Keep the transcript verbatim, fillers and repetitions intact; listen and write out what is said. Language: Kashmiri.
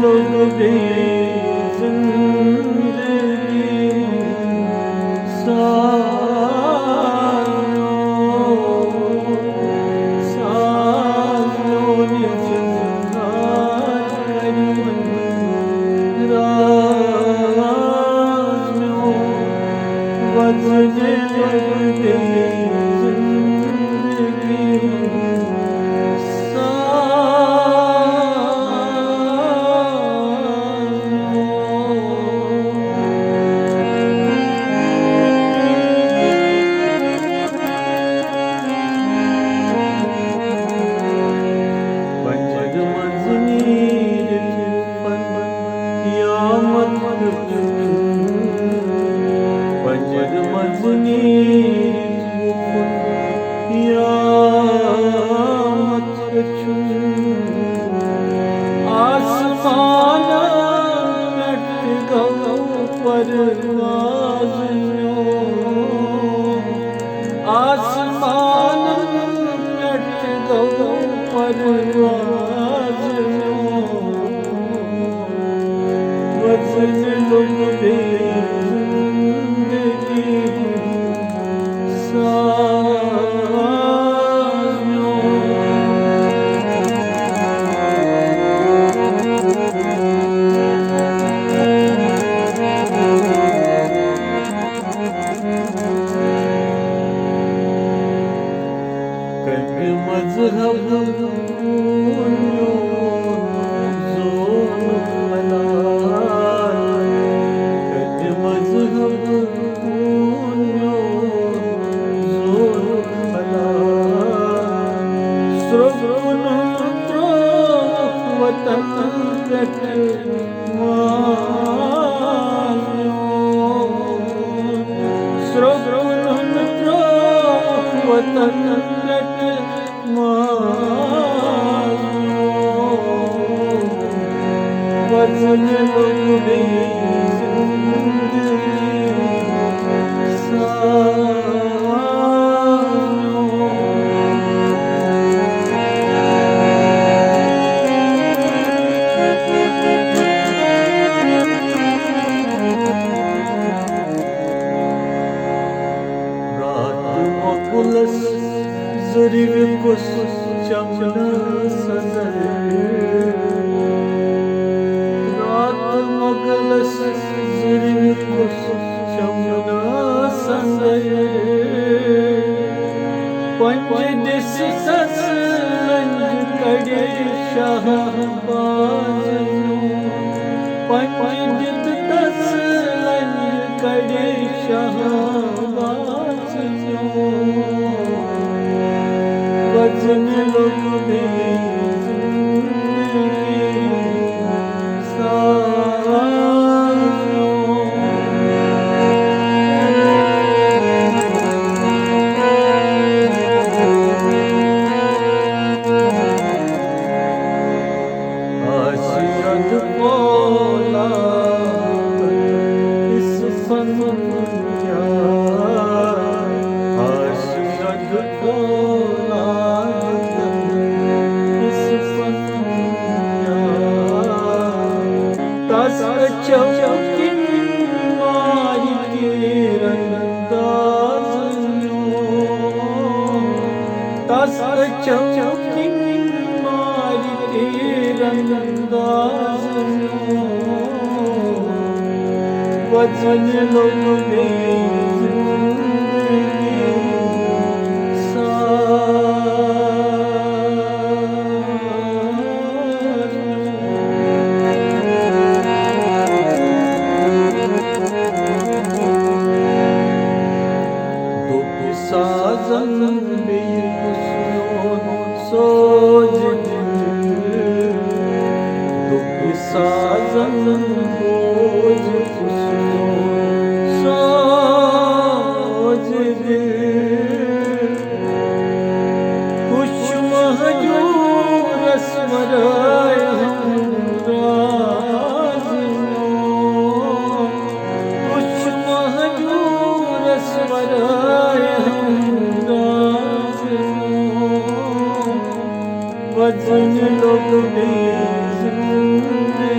لوٚگ بیٚیہِ زِندگی ہُنٛد سایہِ۔ سایہِ یہِ زِندگی ہُنٛد راز میون۔ وۄزُم لوٚگ بیٚیہِ زِندگی ہُنٛد سایہِ۔ پنجن منٛز نیٖرِتھ وُپھن قیامت ہیوٚتُن۔ پنجن منٛز نیٖرِتھ وُپھن قیامت ہیوٚتُن۔ آسمانن پٮ۪ٹھ گوٚو پرواز میون۔ آسمانن پٮ۪ٹھ گوٚو پرواز میون۔ وۄزُم لوٚگ بیٚیہِ زِندگی ہُنٛد سایہِ۔ کمہِ مذہب ہُنٛد میون زون حلال؟ کمہِ مذہب ہُنٛد میون زون حلال؟ سرٛوٚگ کُنُن ترٛووُکھ وطن پٮ۪ٹھ ماز میون۔ سرٛوٚگ کُنُن ترٛووُکھ وطن پٮ۪ٹھ ماز میون۔ وۄزُم لوٚگ بیٚیہِ زِندگی ہُنٛد سایہِ۔ راتھ مۄغلس زُرِ کُس چمنس اندر۔ راتھ مۄغلس زُرِ کُس چمنس اندر۔ پنجہِ دِژ تس لنجہِ کڑِ شہباز میون۔ پنجہِ دِژ تس لنجہِ کڑِ شہباز میون۔ وۄزُم لوٚگ بیٚیہِ زِندگی ہُنٛد سایہِ۔ آسہِ رد پولاد اِس فن کیا، آسہِ رد پولاد اِس فن کیا۔ تس أچھو کِنۍ مارِ تیٖر انداز میون۔ تس أچھو کِنۍ مارِ تیٖر انداز میون۔ وۄزُم لوٚگ بیٚیہِ زِندگی ہُنٛد سایہِ۔ دوٚپ سازن بیٚیہِ کُس میون سوزِ دِل۔ دوٚپ سازن بوزِ کُس میون سوزِ دِل۔ کُس چھُ مہجوٗرس ورٲے ہمراز میون؟ کُس چھُ مہجوٗرس ورٲے ہمراز میون؟ وۄزُم لوٚگ بیٚیہِ زِندگی